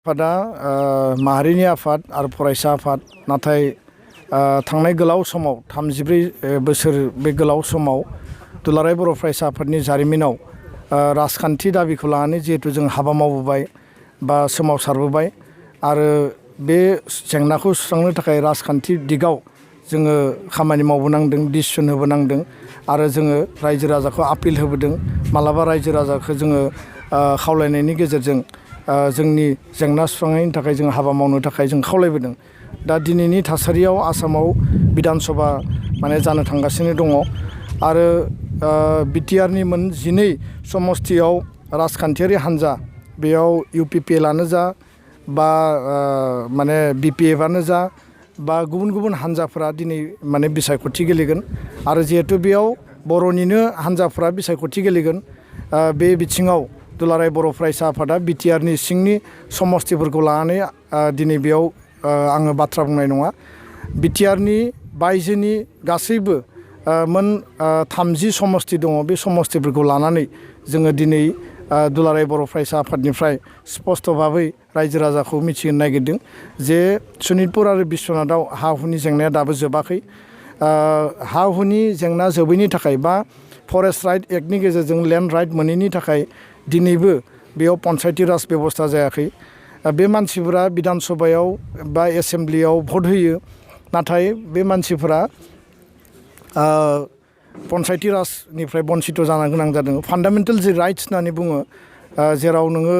आफादा माहारिनि आफाद आरो फरायसा आफाद नाथाय थांनाय गोलाव समाव 34 बोसोर बे गोलाव समाव दुलाराय बर' फरायसा आफादनि जारिमिनाव राजखान्थि दाबिखौ लानानै जिहेतु जों हाबा मावबोबाय बा सोमावसारबोबाय आरो बे जेंनाखौ सुस्रांनो थाखाय राजखान्थि दिगाव जोङो खामानि मावबोनांदों डिसिसन होबोनांदों आरो जोङो रायजो राजाखौ आपिल होबोदों मालाबा रायजो राजाखौ जोङो खावलायनायनि गेजेरजों जोंनि जेंना सुस्रांनायनि थाखाय जों हाबा मावनो थाखाय जों खावलायबोदों दा दिनैनि थासारियाव आसामाव बिधान सभा माने जानो थांगासिनो दङ आरो बिटिआरनि मोन 12 समस्तियाव राजखान्थियारि हान्जा बेयाव इउपिपिएलआनो जा बा माने बिपिएफआनो जा बा गुबुन गुबुन हान्जाफोरा दिनै माने बिसायख'थि गेलेगोन आरो जिहेतु बेयाव बर'निनो हान्जाफोरा बिसायख'थि गेलेगोन बे बिथिङाव दुलाराय बर' फरायसा आफादा बिटिआरनि सिंनि समस्तिफोरखौ लानानै दिनै बेयाव आङो बाथ्रा बुंनाय नङा बिटिआरनि बायजोनि गासैबो मोन 30 समस्ति दङ बे समस्तिफोरखौ लानानै जोङो दिनै दुलाराय बर' फरायसा आफादनिफ्राय स्पष्ट भाबै रायजो राजाखौ मिथिहोनो नागिरदों जे सनितपुर आरो बिश्वनाथाव हा हुनि जेंनाया दाबो जोबाखै हा हुनि जेंना जोबैनि थाखाय बा फरेस्ट राइट एक्टनि गेजेरजों लेन्ड राइट मोनैनि थाखाय दिनैबो बेयाव पन्सायती राज बेबस्था जायाखै बे मानसिफोरा बिधान सभायाव बा एसेम्ब्लियाव भट होयो नाथाय बे मानसिफोरा पन्सायती राजनिफ्राय बन्सित जानो गोनां जादों फान्डामेन्टेल जि राइट्स होननानै बुङो जेराव नोङो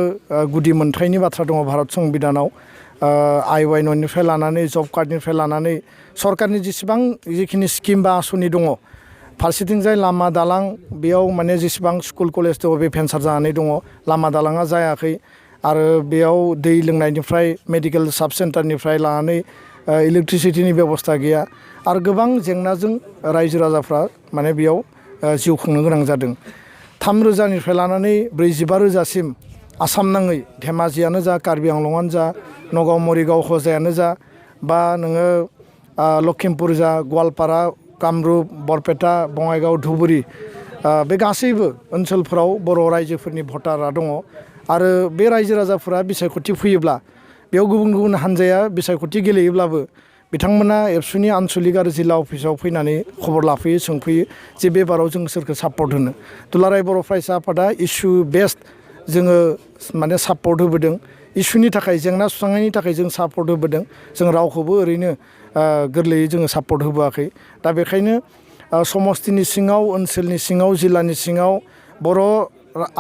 गुदि मोनथायनि बाथ्रा दङ भारत संबिधानाव आइ-वाइ-न'निफ्राय लानानै जब कार्डनिफ्राय लानानै सरकारनि जेसेबां जिखिनि स्किम बा आसनि दङ फारसेथिंजाय लामा दालां बेयाव माने जेसेबां स्कुल कलेज दङ बे भेन्सार जानानै दङ लामा दालाङा जायाखै आरो बेयाव दै लोंनायनिफ्राय मेडिकेल साब सेन्टारनिफ्राय लानानै इलेक्ट्रिसिटिनि बेबस्था गैया आरो गोबां जेंनाजों रायजो राजाफ्रा माने बेयाव जिउ खुंनो गोनां जादों 3,000निफ्राय लानानै 45,000सिम आसाम नाङै धेमाजियानो जा कार्बि आंलंआनो जा नगाव मरिगाव हजायानो जा बा नोङो लखिमपुर जा गवालपारा कामरुप बरपेटा बङाइगाव धुबुरी बे गासैबो ओनसोलफोराव बर' रायजोफोरनि भटारआ दङ आरो बे रायजो राजाफोरा बिसायख'थि फैयोब्ला बेयाव गुबुन गुबुन हान्जाया बिसायख'थि गेलेयोब्लाबो बिथांमोना एबसुनि आनसलिक आरो जिल्ला अफिसाव फैनानै खबर लाफैयो सोंफैयो जे बे बाराव जों सोरखौ सापर्ट होनो दुलाराय बर' फरायसा आफादा इसु बेस्ड जोङो माने सापर्ट होबोदों इसुनि थाखाय जेंना सुस्रांनायनि थाखाय जों सापर्ट होबोदों जों रावखौबो ओरैनो गोरलैयै जोङो सापर्ट होबोआखै दा बेखायनो समस्तिनि सिङाव ओनसोलनि सिङाव जिल्लानि सिङाव बर'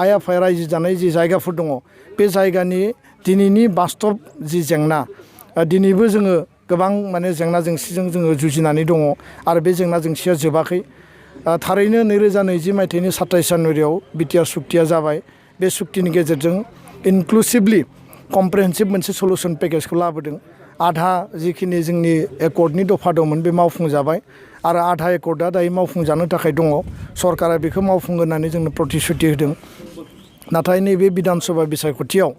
आइ आफा रायजो जानाय जि जायगाफोर दङ बे जायगानि दिनैनि बास्तब जि जेंना दिनैबो जोङो गोबां माने जेंना जेंसिजों जोङो जुजिनानै दङ आरो बे जेंना जेंसिया जोबाखै थारैनो 2020 मायथाइनि 27 जानुवारियाव बिटिआर सुक्तिया जाबाय बे सुक्तिनि गेजेरजों इनक्लुसिभलि कमप्रिहेन्सिभ मोनसे सलुसन पेकेजखौ लाबोदों आधा जिखिनि जोंनि एकर्डनि दफा दंमोन बे मावफुंजाबाय आरो आधा एकर्डआ दायो मावफुंजानो थाखाय दङ सरकारा बेखौ मावफुंगोन होननानै जोंनो प्रतिश्रुति होदों नाथाय नैबे बिधान सभा बिसायख'थियाव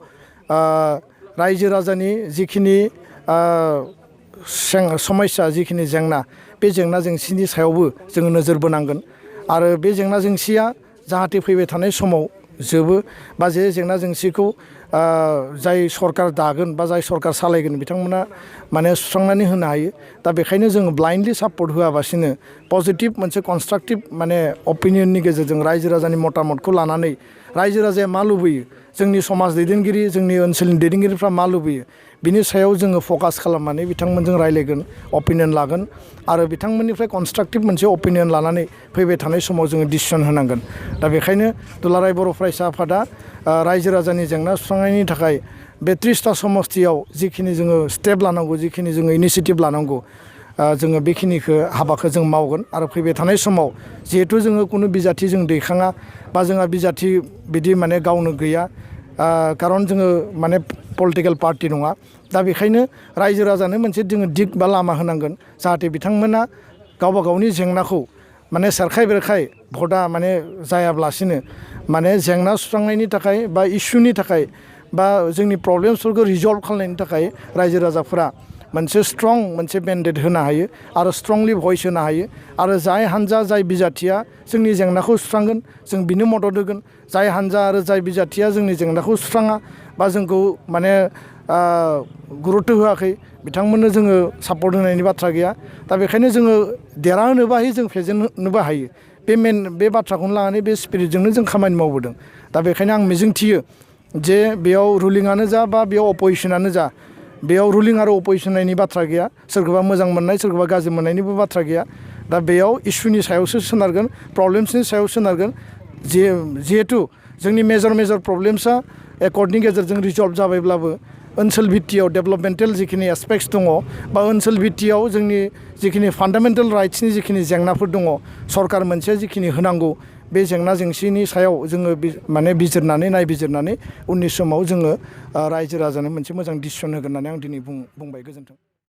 रायजो राजानि जिखिनि समस्या जिखिनि जेंना बे जेंना जेंसिनि सायावबो जोङो नोजोर बोनांगोन आरो बे जेंना जेंसिया जाहाथे फैबाय थानाय समाव जोबो बा जे जेंना जेंसिखौ जाय सरकार दागोन बा जाय सरकार सालायगोन बिथांमोना माने सुस्रांनानै होनो हायो दा बेखायनो जोङो ब्लाइन्डलि सापर्ट होआबासिनो पजिटिभ मोनसे कनस्ट्राक्टिभ माने अपिनियननि गेजेरजों रायजो राजानि मतामतखौ लानानै रायजो राजाया मा लुबैयो जोंनि समाज दैदेनगिरि जोंनि ओनसोलनि दैदेनगिरिफ्रा मा लुबैयो बिनि सायाव जोङो फकास खालामनानै बिथांमोनजों रायलायगोन अपिनियन लागोन आरो बिथांमोननिफ्राय कनस्ट्राक्टिभ मोनसे अपिनियन लानानै फैबाय थानाय समाव जोङो डिसिसन होनांगोन दा बेखायनो दुलाराय बर' फरायसा आफादा रायजो राजानि जेंना सुस्रांनायनि थाखाय बे 30टा समस्तियाव जिखिनि जोङो स्टेप लानांगौ जिखिनि जोङो इनिसियेटिभ लानांगौ जोङो बेखिनिखौ हाबाखौ जों मावगोन आरो फैबाय थानाय समाव जिहेथु जोङो खुनु बिजाथि जों दैखाङा बा जोंहा बिजाथि बिदि माने गावनो गैया खारन जोङो माने पलिटिकेल पार्टि नङा दा बेखायनो रायजो राजानो मोनसे जोङो दिग बा लामा होनांगोन जाहाथे बिथांमोना गावबा गावनि जेंनाखौ माने सेरखाय बेरखाय भटआ माने जायाब्लासिनो माने जेंना सुस्रांनायनि थाखाय बा इसुनि थाखाय बा जोंनि प्रब्लेम्सफोरखौ रिजल्भ खालामनायनि थाखाय रायजो राजाफोरा मोनसे स्ट्रं मोनसे मेन्डेट होनो हायो आरो स्ट्रंलि भइस होनो हायो आरो जाय हान्जा जाय बिजाथिया जोंनि जेंनाखौ सुस्रांगोन जों बिनो मदद होगोन जाय हान्जा आरो जाय बिजाथिया जोंनि जेंनाखौ सुस्राङा बा जोंखौ माने गुरुत्त' होआखै बिथांमोननो जोङो सापर्ट होनायनि बाथ्रा गैया दा बेखायनो जोङो देरहाहोनोबो हायो जों फेजेननोबो हायो बे बाथ्राखौनो लानानै बे स्पिरिटजोंनो जों खामानि मावबोदों दा बेखायनो आं मिजिंथियो जे बेयाव रुलिंआनो जा बा बेयाव अप'जिसनानो जा बेयाव रुलिं आरो अप'जिसन नायनि बाथ्रा गैया सोरखौबा मोजां मोननाय सोरखौबा गाज्रि मोननायनिबो बाथ्रा गैया दा बेयाव इसुनि सायावसो सोनारगोन प्रब्लेम्सनि सायाव सोनारगोन जिहेथु जोंनि मेजर प्रब्लेम्सआ एकर्डनि गेजेरजों रिजल्भ जाबायब्लाबो ओनसोल भित्तियाव डेभेलपमेन्टेल जिखिनि एसपेक्ट्स दङ बा ओनसोल भित्तियाव जोंनि जिखिनि फान्डामेन्टेल राइट्सनि जिखिनि जेंनाफोर दङ सरकार मोनसेया जिखिनि होनांगौ बे जेंना जेंसिनि सायाव जोङो माने नायबिजिरनानै उननि समाव जोङो रायजो राजानो मोनसे मोजां डिसिसन होगोन होननानै आं दिनै बुंबाय गोजोन्थों